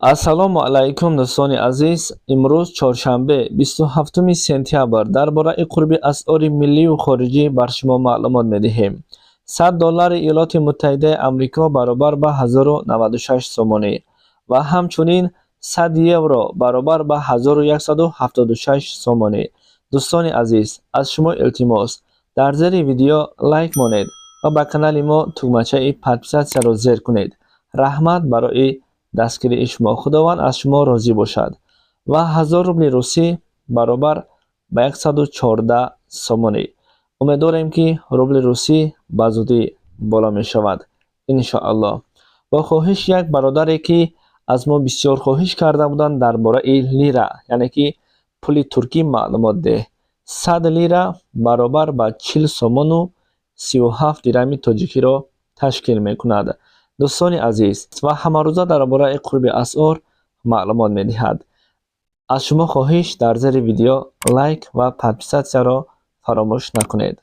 Ассалому алайкум, дӯстони азиз. Имрӯз чоршанбе, 27 сентябр, дар бораи қурби асъори миллию хориҷӣ бар шумо маълумот медиҳем. 100 доллари Иёлоти Муттаҳидаи Амрико баробар ба 1096 сомонӣ ва ҳамчунин 100 евро баробар ба 1176 сомонӣ. Дӯстони азиз, аз шумо илтимос, дар зери видео лайк монед ва ба канали мо тугмачаи подписатьсяро зер кунед. Раҳмат барои дастгирии шумо, Худованд аз шумо розӣ бошад. Ва 1000 рубли русӣ баробар ба 114 сомонӣ. Умедворем, ки рубли русӣ ба зудӣ боло мешавад, иншоаллоҳ. Бо хоҳиши як бародаре, ки аз мо бисёр хоҳиш карда буданд, дар бораи лира, яъне ки пули туркӣ маълумот деҳ, 100 лира баробар ба 40 сомону 37 дирами тоҷикиро ташкил мекунад. Дӯстони азиз, ва ҳамарӯза дар бораи қурби асъор маълумот медиҳад. Аз шумо хоҳиш, дар зери видео лайк ва подписатьсяро фаромӯш накунед.